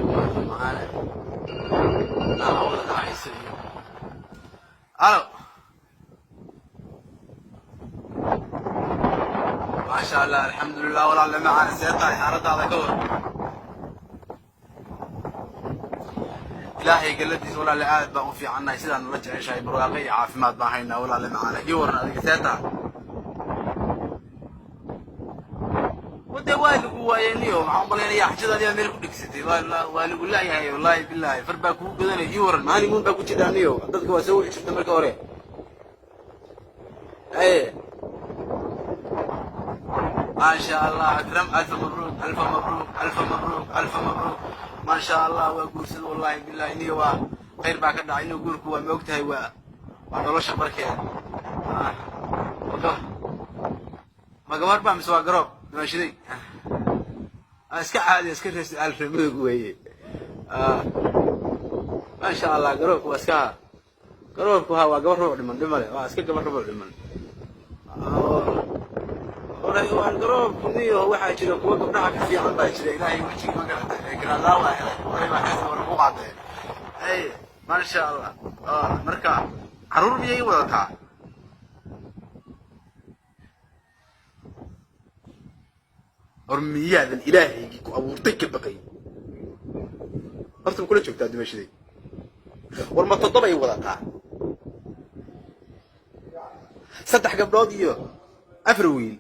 Macaane naacawda dhacaysa iyo alo. Maasha Allah, alxamdulilah walaalle macaane, see tahay xaaladaada? Ka war Ilaahay galadiis walaalle, aad baan u fiicannahay, sidaan nala jeceshahay, barwaaqo iyo caafimaad baan haynaa walaalle macaane. Ii waran adiga, see tahay? Wade waa lagu waayay niyo, maxaan umalaynayaa xajadaadii baa meel ku dhegsatay. Waa lagu laayahay, wallaahi bilaahi, far baa kugu godanay. Ii waran, honeymoon baa ku jidhaa niyo, dadka waa soo wici jirta marka hore. Aye, maasha Allah, Akram, alfa mabruuk, alfa mabruuk, alfa mabruuk, alfa mabruuk. Maasha Allah, waa guursada, wallahi billahi niyo, waa khayr baa ka dhacay niyo. Guurku waa maogtahay, waa nolosha barkeeda. Ma gabar baa mise waa garoob dhimashaday? Iska caadi, iska rees reer weeye. Maasha Allah, garoobku waa iska garoobku, ha, waa gabar rubuc dhiman, dhimale, waa iska gabar rubuc dhiman. Waa garoobku niyo, waxaa jira kuwa gabdhaha ka fiican baa jira. Ilaahay wejigi ma garatay, garaadaa waa helay, oray baa heesta war ku qaadee. Ay, maasha Allah, marka carruur miyay wadataa? Hor miyaadan Ilaahaygii ku abuurtay ka baqay? Horta ma kula joogtaa dimashaday? War ma toddobay wadataa? Saddex gabdhood iyo afar wiil.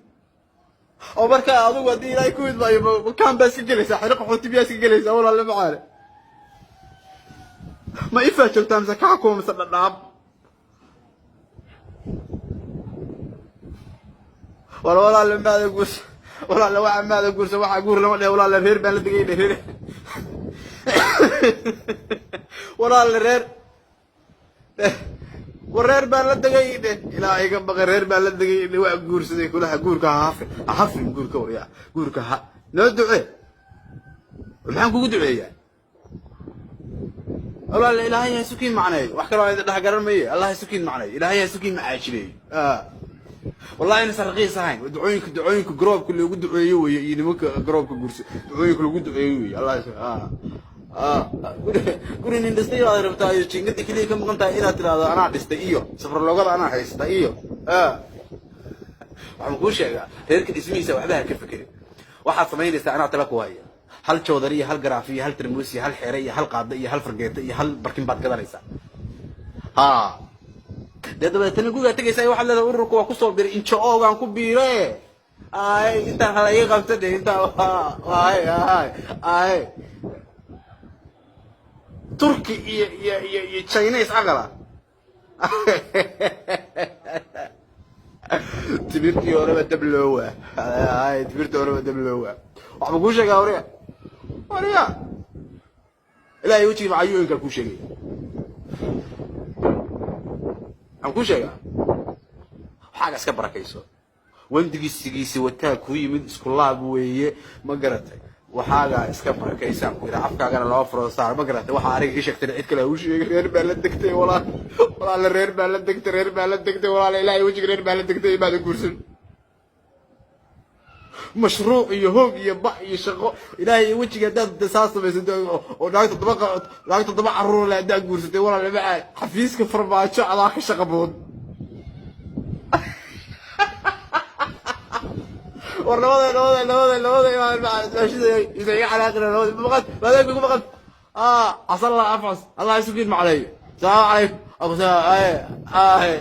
Oo markaa adigu haddii Ilaahay ku idmaayo, makaan baa iska gelaysaa, xero qaxooti biyaa iska gelaysaa walaalle macaane? Ma ifaa joogtaa mise kaxakuma mise dhadhaab? War walaalle maada guursa, walaalle waxa maada guursa, waxaa guur lama dhehe walaalle. Reer baan la degay, reer walaalle, reer, war reer baan la degay dhe. Ilaahay ka baqay, reer baan la degay dhe. Waa guursaday kulaha. Guurka ha hafrin, ha hafrin guurka, waryaa, guurka ha noo ducee. Maxaan kugu duceeyaa walaalle? Ilaahay ha isukiin macneeyo, wax kaloo idin dhex garan maye. Allah ha isukiin macneeyo, Ilaahay ha isukiin macaajileeyo. Wallahi inaysan raqiis ahayn ducooyinka garoobka loogu duceeyo weeye, iyo nimanka garoobka guursa ducooyinka lagu duceeyo weeye. Allah guri nin dhistay baad rabtaa iyo jiingada keliya ka maqan tahay inaad tidhaahdo anaa dhistay iyo safarloogada anaa haysta iyo waxaan kuu sheegaa, reerka dhismihiisa waxba ha ka fekerin. Waxaad samaynaysaa anaa tala ku haya: hal joodari iyo hal garaafi iyo hal tarmuus iyo hal xeere iyo hal qaado iyo hal fargeeto iyo hal barkin baad gadanaysaa. Ha dee, dabeetana gurigaa tegaysaa, waxaad leedahay ururka waa kusoo biray, injo-oogaan ku biire, ay intaan hala iga qabta dhe, intaan ay ay ay Turki iyo Chinese aqala. Timirtii horeba dab loowa, ay timirtii horeba dab loowa. Waxba kuu sheegaa warya, warya, Ilaahay wejigii macayuinkaa kuu sheegaya. Waxaan kuu sheegaa, waxaaga iska barakayso, wandigiisigiisi wataa kuu yimid, isku laab weeye, ma garatay? Waxaagaa iska barakaysaan ku yidhi, afkaagana loo furo saar, ma garatay? Waxaa aniga ii sheegtay cid kale ha u sheegay. Reer baa la degtay walaal, walaale, reer baa la degtay, reer baa la degtay walaale. Ilaahay wejiga, reer baa la degtay, imaadan guursan mashruuc iyo hoog iyo ba iyo shaqo. Ilaahay wejiga, haddaad saa samaysatay oo naag toddoba, naag toddoba carruur leh haddaad guursatay walaale macaan, xafiiska Farmaajo adaa ka shaqa badan. War labada labada labada labada imaan maashida isa iga xanaaqina, labada maqan maadaama igu maqan. Casal Allah afcas, Allah isukiin macleeyo. Salaamu calaykum. Abu ay ay.